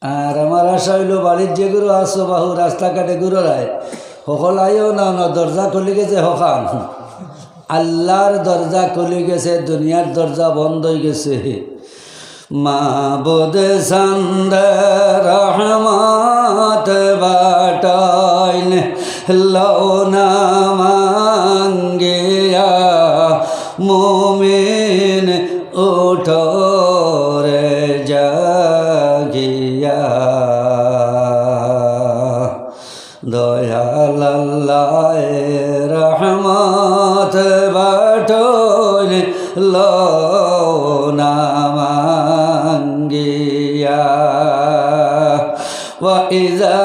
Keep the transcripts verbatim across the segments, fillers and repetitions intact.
আর আমার আশা অইলো বাড়িত যেগুইন আছো বাহু রাস্তাঘাটে ঘুররায়, হকল আইও না, না দরজা খুলি গেছে হখান। আল্লার দরজা খুলি গেছে, দুনিয়ার দরজা বন্ধ অইগেছে। মাবুদ সান্দে রহমত বাটাইন, লও না মাঙ্গিয়া, মুমিন উঠো রে জাগিয়া। দয়াল আল্লায় রহমত বাটইন, লও না মাঙ্গিয়া। وإذا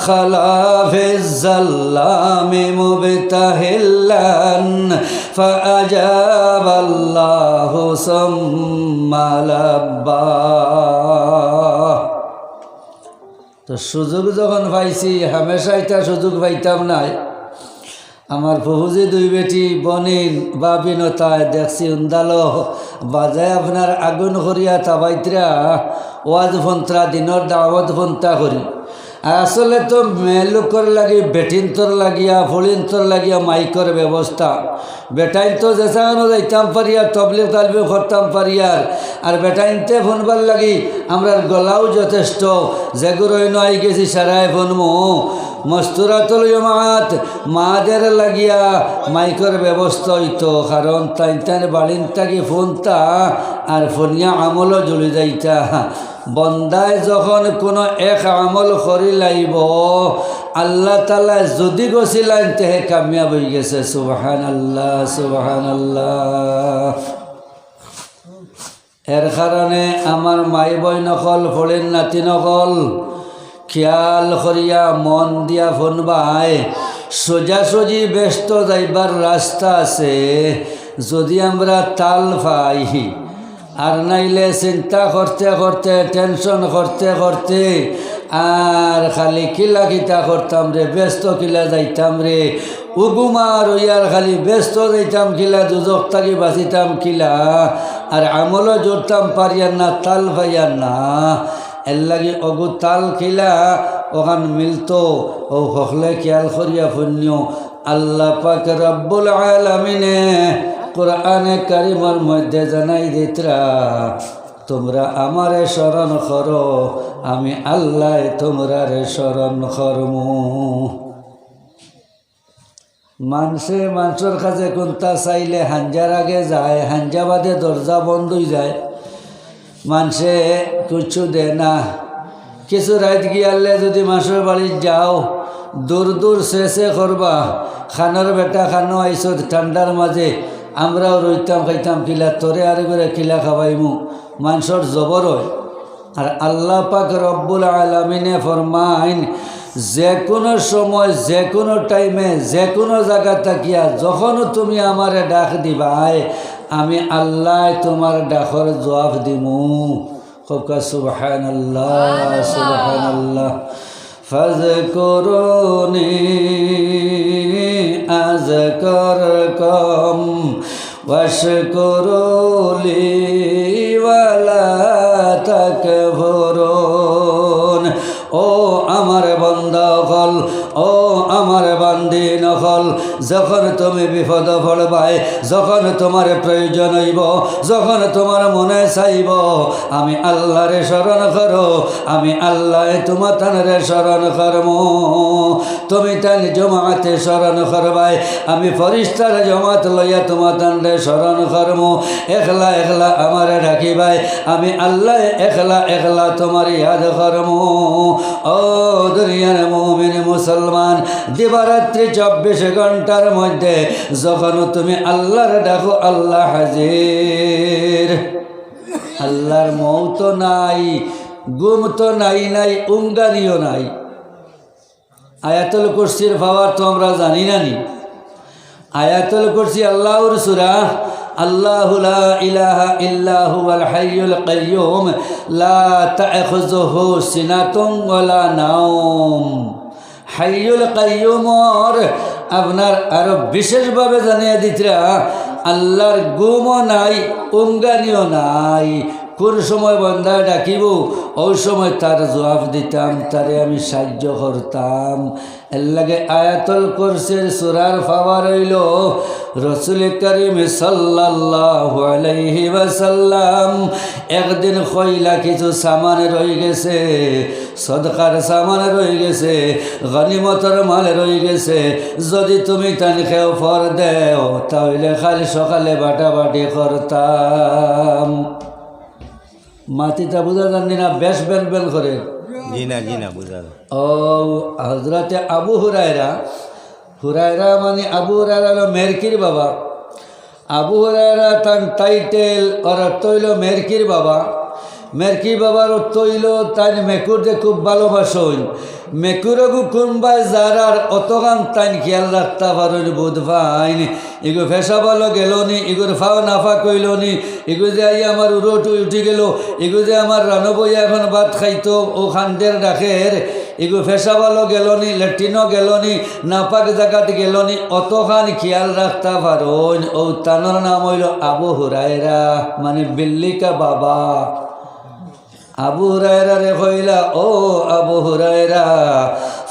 خلا في الظلام مبتهلا فأجاب الله ثم لبى. তো সুযোগ যখন পাইছি, হামেশা ইতা সুযোগ পাইতাম নায়। আমার ফুফুজি দুই বেটি, বইন, ভাবিন অতায় দেখছি উন্দালো বাজায় আপনার আগুন করিয়া তাবাইত্রা, ওয়াজ ফন্ত্রা, দিনর দাওয়াত ফন্ত্রা করি। আর আসলে তো মেয়েলোকর লাগি, বেটিন্তর লাগিয়া, ফুড়িন্তর লাগিয়া মাইকর ব্যবস্থা। বেটাইন তো যেসানো যাইতাম পারিয়ার, তবলিগ তালবিগ করতাম পারিয়ার। আর বেটাইন্তে ফোনবার লাগি আমরার গলাও যথেষ্ট। যেগুইন অইন আইগেছি সারায় ফোনমু। মস্তুরাতুল জমাত মাদের লাগিয়া মাইকর ব্যবস্থা অইতো, কারণ তাইন তাইন বাড়িন থাকি ফোনতা আর ফোনিয়া আমলও জুড়ি যাইতা। বন্দায় যখন কোনো এক আমল করি লাইবো, আল্লাহ তাআলায় যুদি গছিলাইন, তে হে কামিয়াব অইগেছে। সুবহানাল্লাহ, সুবহানাল্লাহ। এর কারণে আমার মাই বইন অকল, ফুড়িন নাতিন অকল, খিয়াল করিয়া মন দিয়া ফোনবায়, সোজাসুজি বেহেস্তো যাইবার রাস্তা আছে। যুদি আমরা তাল পাই, আর নাইলে চিন্তা করতে করতে, টেনশন করতে করতে, আর খালি কিলা কিতা করতাম রে, বেহেস্তো কিলা যাইতাম রে, উগুমা রইয়ার খালি বেহেস্তো যাইতাম কিলা, দুজখ থাকি বাঁচিতাম কিলা, আর আমলও জুড়তাম পারিয়ার না, তাল পাইয়ার না। এরলাগি অগু তাল কিলা অখান মিলতো, অউ হকলে খিয়াল করিয়া ফোনিও। আল্লাহ পাক রব্বুল আলামিনে কোরআনে কারিমর মধ্যে জানাই দিতরা, "তোমরা আমারে স্মরণ করো, আমি আল্লায় তোমরারে স্মরণ করমু।" মানষে মানষর কাছে কুন্তা চাইলে হাঞ্জার আগে যায়, হাঞ্জা বাদে দরজা বন্ধ অইযায়, মানষে কিচ্ছু দেয় না। কিছু রাইত গিয়ালে যুদি মানষর বাড়িত যাও, দূর দূর চেঁচে করবা, "খানোর বেটা খানো আইছত ঠান্ডার মাঝে, আমরাও রইতাম খাইতাম কিলা, তোরে আর করে কিলা খাবাইমু।" মানষর জবর অয়। আর আল্লাহ পাক রব্বুল আলামিনে ফরমাইন, "যেকুনু সময়, যেকুনু টাইমে, যেকুনু জাগা থাকিয়া যখন তুমি আমারে ডাক দিবায়, আমি আল্লায় তুমার ডাকর জুয়াব দিমু।" কউক্কা সুবহানাল্লাহ, সুবহানাল্লাহ। فاذكروني أذكركم واشكروا لي ولا تكفرون। ও আমার বান্দা অকল, ও আমার বান্দিন অকল, যখন তুমি বিপদো পড়বায়, যখন তুমার প্রয়োজন অইবো, যখন তুমার মনে চাইবো, আমি আল্লারে স্মরণ করো, আমি আল্লায় তুমাতানরে স্মরণ করমু। তুমিতাইন জমাতে স্মরণ করবায়, আমি ফিরিস্তার জমাত লইয়া তুমাতানরে স্মরণ করমু। একলা একলা আমারে ডাকিবায়, আমি আল্লায় একলা একলা তুমার ইয়াদ করমু। ও দুনিয়ার মুমিন মুসলমান, দিবারাত্রি চব্বিশ ঘন্টার মধ্যে যখন তুমি আল্লারে ডাকো, আল্লা হাজির। আল্লার মউত নাই, ঘুম তো নাই নাই, উঙ্গানিও নাই। আয়াতুল কুরসির পাওয়ার তো আমরা জানি না নি। আয়াতুল কুরসি আল্লাহর সূরা, "আল্লাহু লা ইলাহা ইল্লা হুয়াল হাইয়ুল কাইয়্যুম, লা তাখুযুহু সিনাতুন ওয়া লা নাওম।" হাইয়ুল কাইয়্যুমর আপনার আরো বিশেষভাবে জানিয়া দিতরা, আল্লার ঘুমও নাই, উঙ্গানিও নাই। কোন সময় বন্দায় ডাকিবো, অউ সময় তার জুয়াব দিতাম, তারে আমি সাইয্য করতাম। এরলাগি আয়াতুল কুরসির সূরার পাওয়ার অইলো রসুল করিম সাল্লাল্লাহু আলাইহি ওয়াসাল্লাম একদিন কইলা, কিছু সামান রইগেছে, সদকার সামান রইগেছে, গনিমতর মাল রইগেছে, যুদি তুমি তান কেউ ফর দেও, তা অইলে কাইল সকালে বাটাবাটি করতাম। মাতিতা বুঝা যার নি না, বেশ বেন বেন করে। জি না, জি না, বুঝা যার। ও হযরতে আবু হুরায়রা, হুরায়রা মানে আবু হুরায়রা অইলো মেরকির বাবা। আবু হুরায়রা তান টাইটেল, অর অর্থ অইলো মেরকির বাবা। মেরকি বাবার অর্থ অইলো তাইন মেকুররে খুব ভালোবাসইন। মেকুরগু কুনবায় যারার অতখান তাইন খিয়াল রাখতা পারইন, বুঝ পাইন। ইগু পেশাবলো গেলো নি, ইগুর পাও নাপাক অইলো নি, ইগু যে আইয়া আমার উরো উঠি, উঠি গেলো, ইগু যে আমার রানো বইয়া এখন ভাত খাইতো, অউ কান্দের ডাকের, ইগু পেশাবলো গেলো নি, লেট্রিনো গেলো নি, নাপাক জাগাত গেলো নি, অতখান খিয়াল রাখতা পারইন। অউ তানর নাম অইলো আবু হুরায়রা, মানে বিল্লিকা বাবা। আবু হুরায়রারে কইলা, "ও আবু হুরায়রা,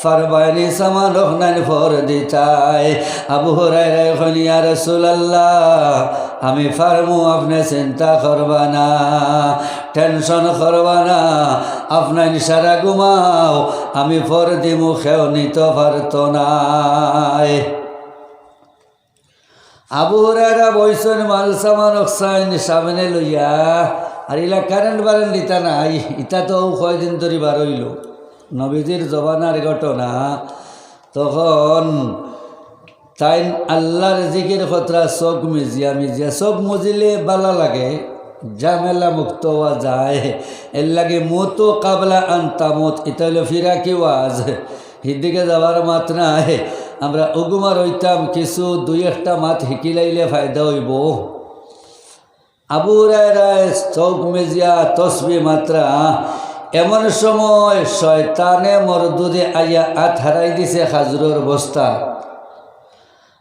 পারবায়নি সামান অখনাইন ফর দিতায়?" আবু হুরায়রায় কইন, "ইয়া রাসুলাল্লাহ, আমি পারমু, আপনে চিন্তা করবা না, টেনশন করবা না, আপনাইন সারা ঘুমাও, আমি ফর দিমু, কেউ নিতো পারতো নায়।" আবু হুরায়রা বইছইন মাল সামান অকছাইন সামনে লইয়া, আর ইলা কারেন্ট বারেন্ট ইতা নাই, ইতা তো অউ কয়দিন ধরি বার অইলো, নবীজির জমানার ঘটনা। তখন তাইন আল্লার জিকির করতরা চউখ মিজিয়া মিজিয়া, চউখ মুজিলে ভালা লাগে, ঝামেলা মুক্ত অওয়া যায়। এরলাগি মুতু কাবলা আন তামুত, ইতা অইলো ফিরাকি ওয়াজ। হিদিকে যাওয়ার মাত নাই। আমরা অগুমা রইতাম, কিছু দুই একটা মাত হিকিলাইলে ফায়দা অইবো। আবু হুরায়রায় চউখ মিজিয়া তসবি মাতরা, এমন সময় শয়তানে মরদুদে আইয়া আত হারাই দিছে খাজুরর বস্তা।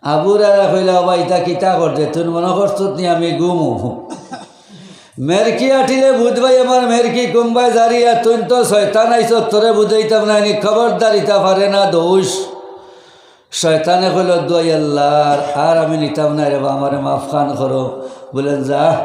আবু হুরায়রা কইলা, "ওবা, ইতা কিতা কররে? তুইন মনো করছত নি আমি ঘুমু?" মেরকি আটিলে বুঝবায় আমার মেরকি কুনবায় যারিয়া, তুইন তো শয়তান আইছত, তোরে বুঝাইতাম নায় নি, খবরদার ইতা পারে না দোষ। শয়তানে কইলো, "দুয়াই আল্লার, আর আমি নিতাম নায় রেবা, আমারে মাফ খান করো।" বলেন, "যা,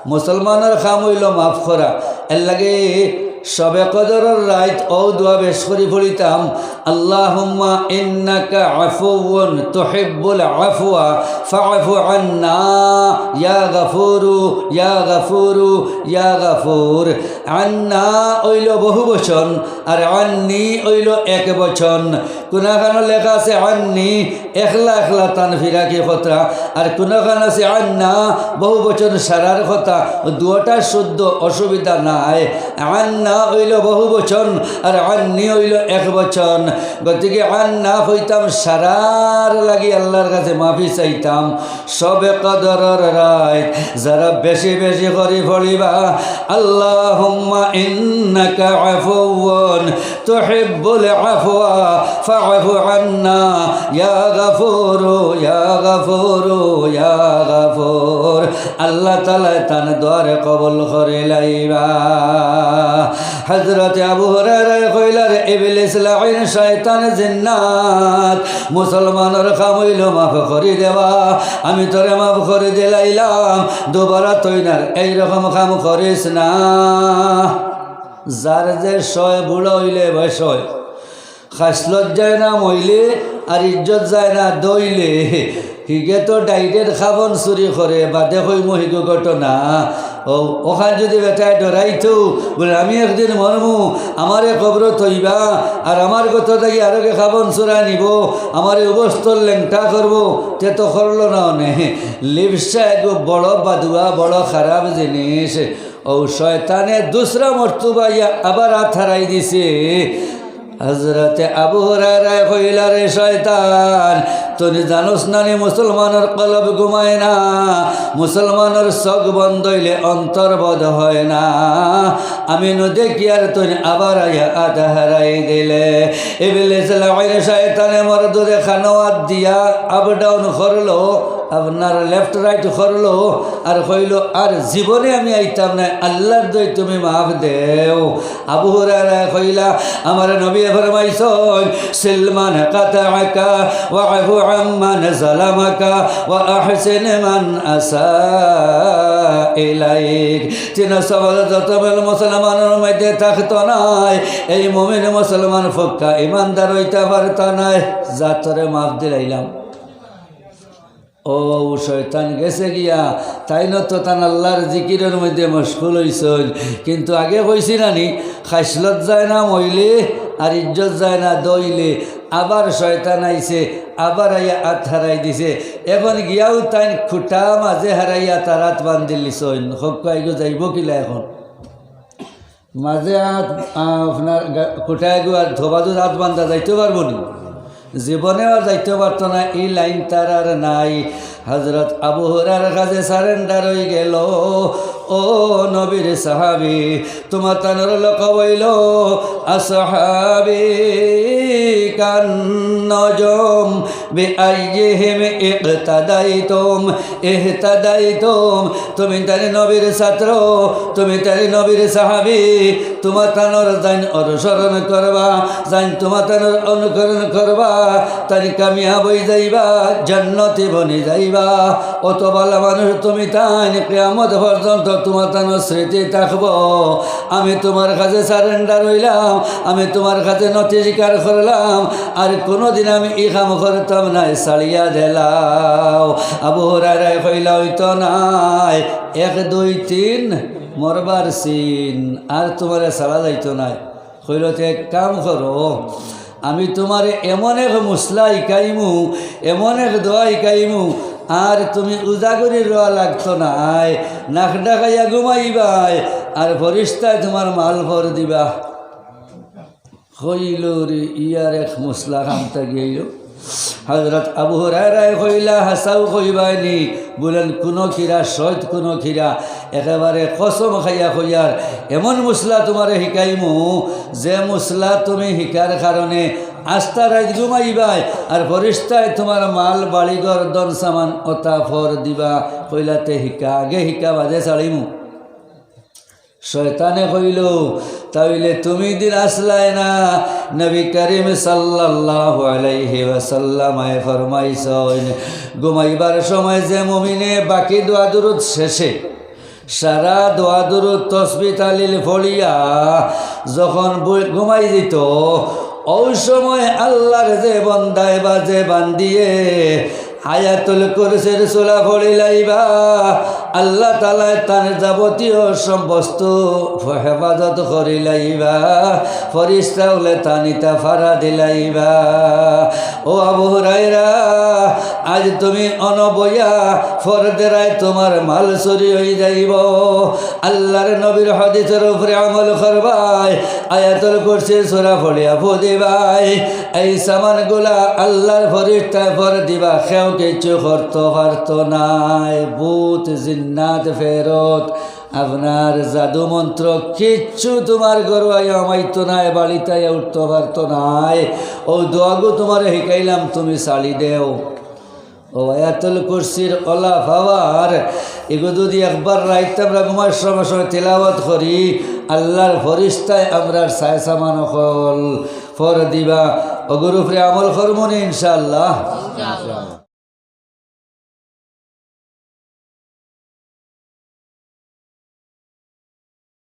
মুসলমানর কাম অইলো মাফ করা।" এরলাগি শবে কদরর রাইত অউ দোয়া বেশ করি পড়িতাম, "আল্লাহুম্মা ইন্নাকা আফুউন তুহিব্বুল আফওয়া ফাআফু আন্না, ইয়া গাফুরু, ইয়া গাফুরু, ইয়া গাফুর।" আন্না অইলো বহু বচন, আর আন্নি অইলো এক বচন। কুনাখানো লেখা আছে আন্নি, একলা একলা তান ফিরাকি করতরা, আর কুনাখানো আছে আন্না, বহু বচন সারার কথা। দুইটা শুদ্ধ, অসুবিধা নাই। আন্না অইলো বহু বচন, আর আন্নি অইলো এক বচন। গতিকে আন্না কইতাম সারার লাগি আল্লার কাছে মাফি চাইতাম। শবে কদরর রাইত যারা বেশি বেশি করি পড়িবা, "আল্লাহুম্মা ইন্নাকা আফুউন তুহিব্বুল আফওয়া ফাআফু আন্না, ইয়া গাফুরু, ইয়া গাফুরু, ইয়া গাফুর।" আল্লাহ তাআলায় তান দোয়ারে কবুল করি লাইবা। হযরতে আবু হুরায়রায় কইলা, "রে ইবলিস লাইন শয়তান জিন্নাত, মুসলমানর কাম অইলো মাফ করি দেওয়া, আমি তোরে মাফ করি দিলাইলাম, দুবারা তুইন আর এইরকম কাম করিস না।" যার যে সয় বুড়া অইলে বয়স অয়, খাসলত যায় না মইলে, আর ইজ্জত যায় না দইলে। হিগে তো ডাইরেক্ট খাবন চুরি করে, বাদে কইমু হিগু ঘটনা। ও, অখান যুদি বেটায় ডরাইতো, বলে, "আমি একদিন মরমু, আমারে কবরো থইবা, আর আমার গত থাকি আরোগে খাবন চুরাই নিবো, আমারে উবস্তর লেংটা করবো", তে তো করলো না অনে। লিপসা এগু বড় বাদুয়া, বড় খারাপ জিনিস। অউ শয়তানে দুসরা মর্তবা আইয়া আবার আত হারাই দিছে। হযরতে আবু হুরায়রায় কইলা, "রে শয়তান, তুই জানোস না নি মুসলমানর কলব ঘুমায় না, মুসলমানর চোখ বন্ধ অইলে অন্তর্বোধ হয় না। আমি নু দেখিয়ার তুই আবার আইয়া আত হারাই দিলে।" ইবলিস লাইন শয়তানে মর্দুদে খানো আত দিয়া আপ ডাউন করলো। আপনার লেফট রাইট করলো আর কইলো, "আর জীবনে আমি আইতাম না, আল্লাহর দোয়াই তুমি মাফ দেও।" আবু হুরায়রা কইলা, "আমার নবী ফরমাইছইন, সিল মান কাতাআকা, ওয়াফু আম্মান যালামাকা, ওয়া আহসিন মান আসা ইলাইক।" তিন সবল যত বেল মুসলমানর মধ্যে থাকতো নায়, এই মুমিন মুসলমান ফক্কা ইমানদার অইতা পারতা নায়। যা তোরে মাফ দিলাইলাম। ও শয়তান গেছে গিয়া, তাইন তো তান আল্লাহর জিকিরর মধ্যে মশগুল অইছইন। কিন্তু আগে কইছি না নি, খাইছলত যায় না মইলে, আর ইজ্জত যায় না দইলে। আবার শয়তান আইছে, আবার আইয়া আত হারাই দিছে। এখন গিয়াও তাইন খুঁটা মাঝে হারাইয়া তার আত বান্ধিলিছইন। হক্কা ইগু যাইবো কিলা এখন? মাঝে আত, আ, আপনার গা-, খুঁটায় গু আর ধোবাদুর আত বান্ধা যাইতে পারবো নি? জীবনে আর যাইতে পারতো না, এই লাইন তার আর নাই। হযরত আবু হুরায়রার কাছে সারেন্ডার অই গেল। ও নবীর সাহাবী, তোমার তানর লকব অইল আসহাবি কান নজম, বিআইয়িহিম ইক্তাদাইতুম ইহতাদাইতুম। তুমি তাইন নবীর ছাত্র, তুমি তাইন নবীর সাহাবী, তোমার তানর যাইন অনুসরণ করবা, যাইন তোমার তানর অনুকরণ করবা, তাইন কামিয়াব অই যাইবা, জান্নাতি বনি যাইবা। অত ভালা মানুষ তুমি তাইন, কিয়ামত পর্যন্ত তোমার তানর স্মৃতি থাকবো। আমি তোমার কাছে সারেন্ডার অইলাম, আমি তোমার কাছে নতি স্বীকার করলাম, আর কোনোদিন আমি ই কাম করতাম নায়, ছাড়িয়া দিলাও। আবু হুরায়রায় কইলা, "অইতো নায়, এক, দুই, তিন, মরবার চিন, আর তোমারে ছাড়া যাইতো নায়।" কইল, "তে এক কাম করো, আমি তোমারে এমন এক মুসলা হিকাইমু, এমন এক দোয়া হিকাইমু, আর তুমি উজাগরি রওয়া লাগতো নায়, নাক ডাকাইয়া ঘুমাইবায়, আর ফরিস্তায় তোমার মাল ভর দিবা।" কইল রে, ইয়ার এক মুসলা কামটা গেল। হযরত আবু হুরায়রায় কইলা, "হাছাউ কইবায়নি?" বলেন, "কুনু কিরা, সৈত কুনু কিরা, একেবারে কসম খাইয়া কইয়ার, এমন মুসলা তোমারে হিকাইমু, যে মুসলা তুমি হিকার কারণে আস্তা রাইত ঘুমাইবায়, আর ফরিস্তায় তোমার মাল, বাড়ি, ঘর, ধন, সামান অতা ভর দিবা।" কইলা, "তে হিকা, আগে হিকা, বাদে ছাড়িমু।" শয়তানে কইল, "তাইলে তুমি দিন আসলায় না, নবী করিম সাল্লাল্লাহু আলাইহি ওয়াসাল্লাম আয় ফরমাইছইন, ঘুমাইবার সময় যে মুমিনে বাকি দোয়া দুরুদ শেষে সারা দোয়া দুরুদ তসবি তালিল ফড়িয়া যখন বই-, ঘুমাই দিত, ওই সময় আল্লাহর যে বন্দায় বা যে বান্দিয়ে আয়াতুল কুরসির সূরা পড়িলাইবা, আল্লাহ তাআলায় তান যাবতীয় সব বস্তু হেফাজত করিলাইবা, ফরিস্তা অকলে তান ইতা ফারা দিলাইবা। ও আবু হুরায়রা, আজ তুমি অনো বইয়া ফর দেরায় তোমার মাল চুরি অই যাইবো। আল্লাহর নবীর হাদিসর উপরে আমল করবায়, আয়াতুল কুরসি সূরা পড়িয়া ফু দিবায়। এই সামানগুলা আল্লাহর ফরিস্তায় ফর দিবা, কেউ কিচ্ছু করতো পারতো নায়। ভূত, জিন্নাত, ফেরত, আপনার জাদু মন্ত্র কিচ্ছু তোমার ঘরো আইয়া হামাইতো নায়, বাড়িত আইয়া উঠতো পারতো নায়। ও দোয়াগু তোমারে হিকাইলাম, তুমি ছাড়ি দেও। ও আয়াতুল কুরসির অলা পাওয়ার, এগু যদি একবার রাইত আমরা ঘুমার সময় সময় তিলাওয়াত করি, আল্লাহর ফরিস্তায় আমরার সায় সামান অকল ফর দিবা। ওগুর উপরে আমল করমু নি ইনশাআল্লাহ।